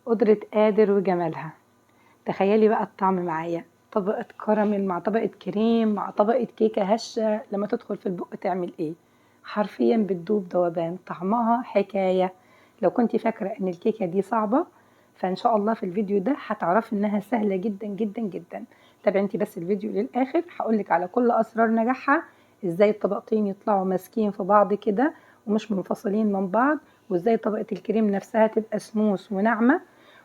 قدرة قادر وجمالها. تخيلي بقى الطعم معايا، طبقة كراميل مع طبقة كريم مع طبقة كيكة هشة، لما تدخل في البق تعمل ايه؟ حرفيا بتدوب ذوبان، طعمها حكاية. لو كنت فاكرة ان الكيكة دي صعبة فان شاء الله في الفيديو ده هتعرفي انها سهلة جدا جدا جدا. تابعي انت بس الفيديو للاخر، هقولك على كل اسرار نجاحها، ازاي الطبقتين يطلعوا ماسكين في بعض كده ومش منفصلين من بعض، وازاي طبقة الكريم نفسها تبقى سموث وناعمة،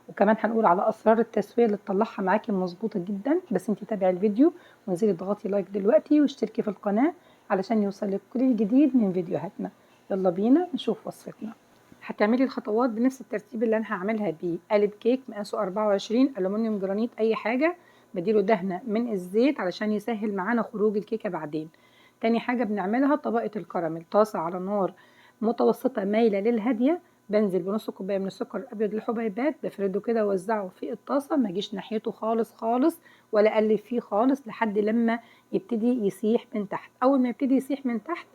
وكمان هنقول على اسرار التسوية اللي تطلعها معاكي مظبوطة جدا. بس انت تابعي الفيديو وانزلي اضغطي لايك دلوقتي واشتركي في القناة علشان يوصلك كل الجديد من فيديوهاتنا. يلا بينا نشوف وصفتنا. هتعملي الخطوات بنفس الترتيب اللي انا هعملها بيه. قالب كيك مقاسه 24، الومنيوم جرانيت، اي حاجة، بديله دهنه من الزيت علشان يسهل معانا خروج الكيكه بعدين. تاني حاجة بنعملها طبقه الكراميل، طاسه على نار متوسطه مايلة للهاديه، بنزل بنص كوباية من السكر الابيض الحبيبات، بفرده كده واوزعه في الطاسه، ما اجيش ناحيته خالص خالص ولا اقلب فيه خالص لحد لما يبتدي يسيح من تحت. اول ما يبتدي يسيح من تحت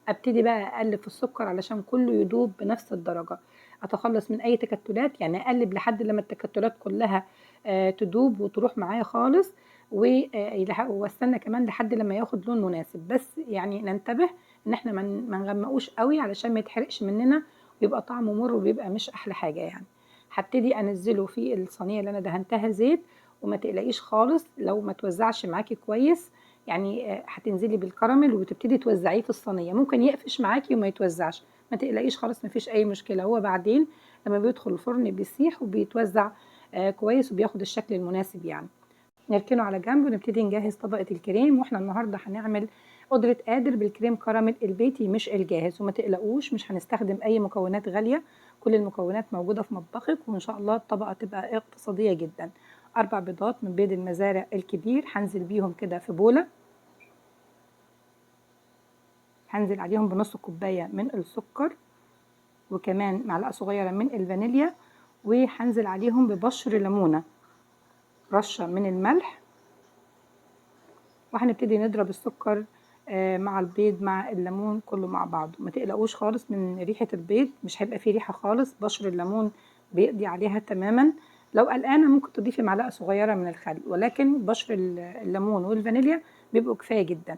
ابتدي بقى اقلب في السكر علشان كله يدوب بنفس الدرجة، اتخلص من اي تكتلات، يعني اقلب لحد لما التكتلات كلها تدوب وتروح معايا خالص، واستنى كمان لحد لما ياخد لون مناسب. بس يعني ننتبه ان احنا ما نغمقوش قوي علشان ما يتحرقش مننا ويبقى طعمه مر وبيبقى مش احلى حاجة. يعني هبتدي انزله في الصينية اللي انا دهنتها زيت، وما تقلقيش خالص لو ما توزعش معاكي كويس، يعني هتنزلي بالكراميل وتبتدي توزعيه في الصينية، ممكن يقفش معاكي وما يتوزعش، ما تقلقيش خالص مفيش اي مشكلة. هو بعدين لما بيدخل الفرن بيسيح وبيتوزع كويس وبياخد الشكل المناسب. يعني نركنه على جنب ونبتدي نجهز طبقه الكريم. واحنا النهارده هنعمل قدرة قادر بالكريم كراميل البيتي مش الجاهز، وما تقلقوش مش هنستخدم اي مكونات غالية، كل المكونات موجودة في مطبخك، وان شاء الله الطبقة تبقى اقتصادية جدا. 4 بيضات من بيض المزارع الكبير هنزل بيهم كده في بوله، هنزل عليهم بنص كوباية من السكر وكمان معلقه صغيرة من الفانيليا، وهنزل عليهم ببشر ليمونه، رشه من الملح، وهنبتدي نضرب السكر مع البيض مع الليمون كله مع بعضه. ما تقلقوش خالص من ريحه البيض، مش هيبقى فيه ريحه خالص، بشر الليمون بيقضي عليها تماما. لو قلقانة ممكن تضيفي معلقه صغيرة من الخل، ولكن بشر الليمون والفانيليا بيبقوا كفاية جدا.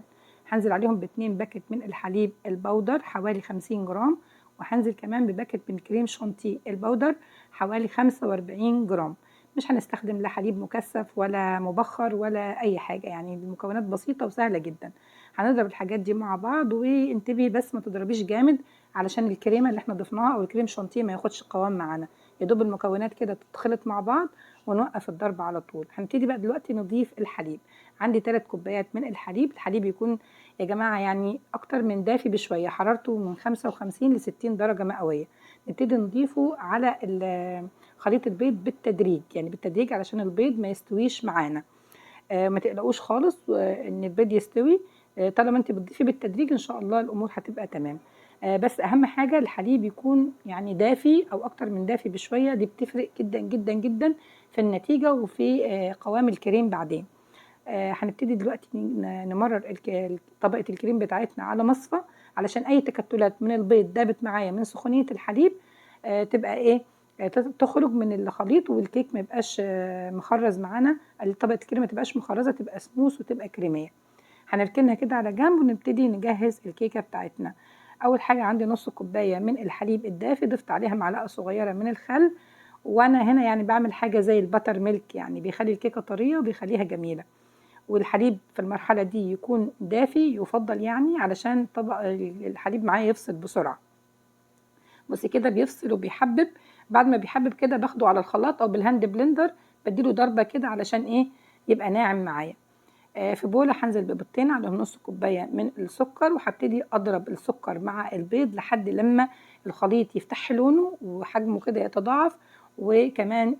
هنزل عليهم ب2 باكت من الحليب البودر حوالي 50 جرام، وهنزل كمان بباكت من كريم شانتيه البودر حوالي 45 جرام. مش هنستخدم لا حليب مكثف ولا مبخر ولا اي حاجة، يعني المكونات بسيطة وسهلة جدا. هنضرب الحاجات دي مع بعض، وانتبهي بس ما تضربيش جامد علشان الكريمة اللي احنا ضفناها او الكريم شانتيه ما ياخدش قوام معانا، يا دوب المكونات كده تتخلط مع بعض ونوقف الضرب على طول. هنبتدي بقى دلوقتي نضيف الحليب. عندي 3 كوبايات من الحليب. الحليب يكون يا جماعة يعني اكتر من دافي بشوية، حرارته من 55 ل 60 درجه مئوية. نبتدي نضيفه على خليط البيض بالتدريج، يعني بالتدريج علشان البيض ما يستويش معانا. ما تقلقوش خالص ان البيض يستوي، طالما انت بتضيفي بالتدريج ان شاء الله الامور هتبقى تمام. بس اهم حاجة الحليب يكون يعني دافي او اكتر من دافي بشوية، دي بتفرق جدا جدا جدا في النتيجة وفي قوام الكريم بعدين. هنبتدي دلوقتي نمرر طبقه الكريم بتاعتنا على مصفى علشان اي تكتلات من البيض دابت معايا من سخونيه الحليب تبقى ايه، تخرج من الخليط، والكيك ما يبقاش مخرز معانا، طبقه الكريم ما تبقاش مخرزه، تبقى سموث وتبقى كريميه. هنركنها كده على جنب ونبتدي نجهز الكيكه بتاعتنا. اول حاجة عندي نص كوباية من الحليب الدافي، ضفت عليها معلقه صغيرة من الخل، وانا هنا يعني بعمل حاجة زي ال buttermilk، يعني بيخلي الكيكه طرية وبيخليها جميلة. والحليب في المرحلة دي يكون دافي يفضل، يعني علشان طبق الحليب معايا يفصل بسرعة. بصي كده بيفصل وبيحبب. بعد ما بيحبب كده باخده على الخلاط او بال hand blender، بديله ضربه كده علشان ايه، يبقى ناعم معايا. في بوله هنزل ببيضتين عليهم نص كوباية من السكر، وهبتدي اضرب السكر مع البيض لحد لما الخليط يفتح لونه وحجمه كده يتضاعف، وكمان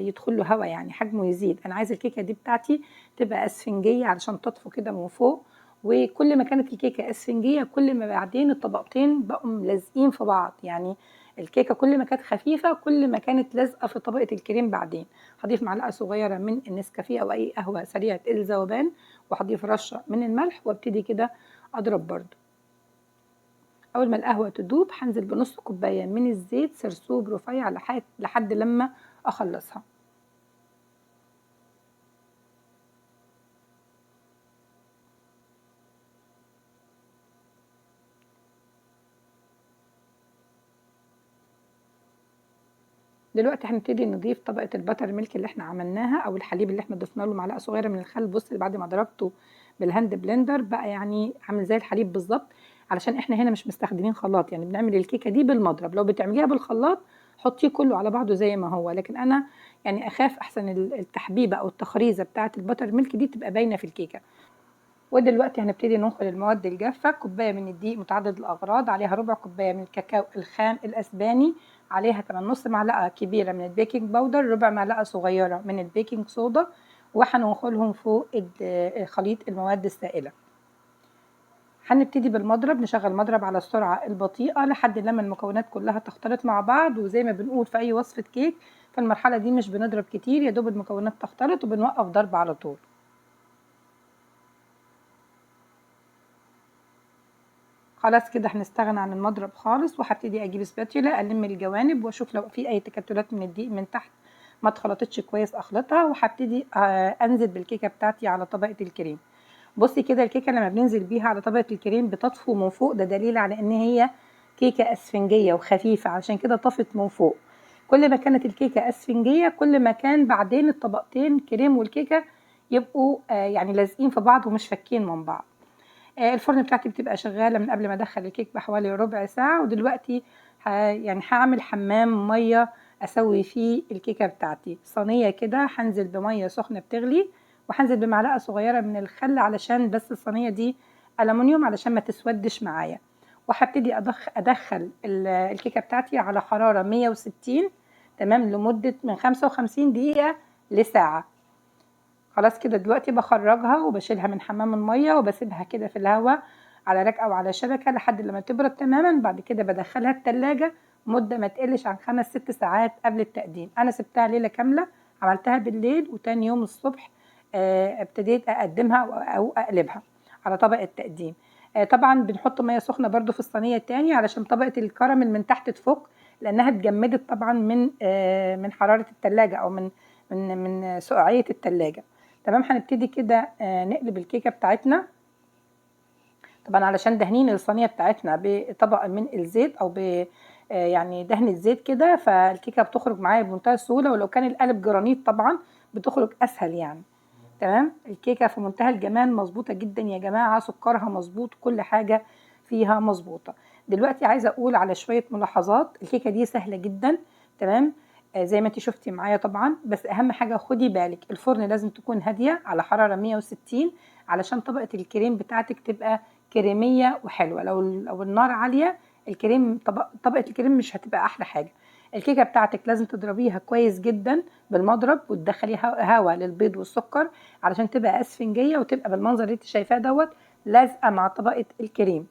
يدخل له هواء، يعني حجمه يزيد. انا عايزه الكيكه دي بتاعتي تبقى اسفنجيه علشان تطفو كده من فوق، وكل ما كانت الكيكه اسفنجيه كل ما بعدين الطبقتين بقوا ملازقين في بعض، يعني الكيكه كل ما كانت خفيفة كل ما كانت لازقه في طبقه الكريم. بعدين هضيف معلقه صغيرة من النسكافيه او اي قهوة سريعة الذوبان، وهضيف رشه من الملح، وابتدي كده اضرب برده. اول ما القهوة تدوب هنزل بنص كوباية من الزيت سرسوب رفيع لحد لما اخلصها. دلوقتي هنبتدي نضيف طبقه ال buttermilk اللي احنا عملناها او الحليب اللي احنا ضفنا له معلقه صغيرة من الخل. بص بعد ما ضربته بال hand blender بقى يعني عامل زي الحليب بالظبط، علشان احنا هنا مش مستخدمين خلاط، يعني بنعمل الكيكه دي بالمضرب. لو بتعمليها بالخلاط حطيه كله على بعضه زي ما هو، لكن انا يعني اخاف احسن التحبيبة او التخريزه بتاعه ال buttermilk دي تبقى باينة في الكيكه. ودلوقتي هنبتدي ننخل المواد الجافه. كوباية من الدقيق متعدد الاغراض، عليها ربع كوباية من الكاكاو الخام الاسباني، عليها كمان نص معلقه كبيرة من ال baking powder، ربع معلقه صغيرة من ال baking soda، وهننخلهم فوق خليط المواد السائلة. هنبتدي بالمضرب، نشغل المضرب على السرعة البطيئة لحد لما المكونات كلها تختلط مع بعض. وزي ما بنقول في اي وصفه كيك في المرحلة دي مش بنضرب كتير، يا دوب المكونات تختلط وبنوقف ضرب على طول. خلاص كده هنستغنى عن المضرب خالص، وهبتدي اجيب spatula الم الجوانب واشوف لو في اي تكتلات من الدقيق من تحت ما اتخلطتش كويس اخلطها، وهبتدي انزل بالكيكه بتاعتي على طبقه الكريم. بصي كده الكيكه لما بننزل بيها على طبقه الكريم بتطفو من فوق، ده دليل على ان هي كيكة اسفنجيه وخفيفة، عشان كده طفت من فوق. كل ما كانت الكيكه اسفنجيه كل ما كان بعدين الطبقتين كريم والكيكه يبقوا يعني لازقين في بعض ومش فكين من بعض. الفرن بتاعتي بتبقى شغالة من قبل ما ادخل الكيك بحوالي ربع ساعة. ودلوقتي يعني هعمل حمام مية اسوي فيه الكيكه بتاعتي. صينية كده هنزل بميه سخنة بتغلي، وهنزل بمعلقه صغيرة من الخل علشان بس الصينية دي ألمنيوم علشان ما تسودش معايا. وهبتدي ادخل الكيكه بتاعتي على حرارة 160 تمام لمدة من 55 دقيقة لساعة. خلاص كده دلوقتي بخرجها وبشيلها من حمام المية وبسيبها كده في الهواء على رك او على شبكة لحد لما تبرد تماما. بعد كده بدخلها التلاجة مده ما تقلش عن 5-6 ساعات قبل التقديم. انا سبتها ليلة كاملة، عملتها بالليل وتاني يوم الصبح ابتديت اقدمها او اقلبها على طبق التقديم. طبعا بنحط مية سخنة برده في الصينية التاني علشان طبقه الكراميل من تحت تفك، لانها اتجمدت طبعا من حرارة التلاجة او من من من سقعيه التلاجة. تمام. هنبتدي كده نقلب الكيكه بتاعتنا، طبعا علشان دهنين الصينية بتاعتنا بطبقه من الزيت او ب يعني دهنه زيت كده، فالكيكه بتخرج معايا بمنتهى السهولة، ولو كان القالب جرانيت طبعا بتخرج اسهل يعني. تمام. الكيكه في منتهى الجمال، مظبوطة جدا يا جماعة، سكرها مظبوط، كل حاجة فيها مظبوطة. دلوقتي عايزه اقول على شوية ملاحظات. الكيكه دي سهلة جدا تمام زي ما انت شفتي معايا طبعا، بس اهم حاجة خدي بالك الفرن لازم تكون هادية على حرارة 160 علشان طبقه الكريم بتاعتك تبقى كريميه وحلوه. لو النار عالية الكريم طبقه الكريم مش هتبقى احلى حاجة. الكيكه بتاعتك لازم تضربيها كويس جدا بالمضرب وتدخلي هواء للبيض والسكر علشان تبقى اسفنجيه وتبقى بالمنظر اللي انت شايفاه دوت لازقه مع طبقه الكريم.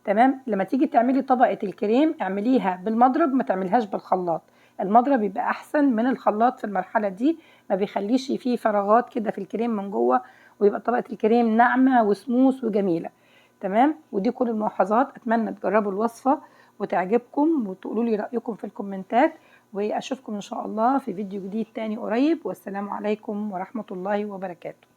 تمام. لما تيجي تعملي طبقه الكريم اعمليها بالمضرب، ما تعمليهاش بالخلاط. المضرب يبقى احسن من الخلاط في المرحلة دي، ما بيخليش فيه فراغات كده في الكريم من جوه، ويبقى طبقه الكريم ناعمة وسموث وجميلة. تمام. ودي كل الملاحظات. اتمنى تجربوا الوصفة وتعجبكم وتقولوا لي رايكم في الكومنتات، واشوفكم ان شاء الله في فيديو جديد تاني قريب. والسلام عليكم ورحمة الله وبركاته.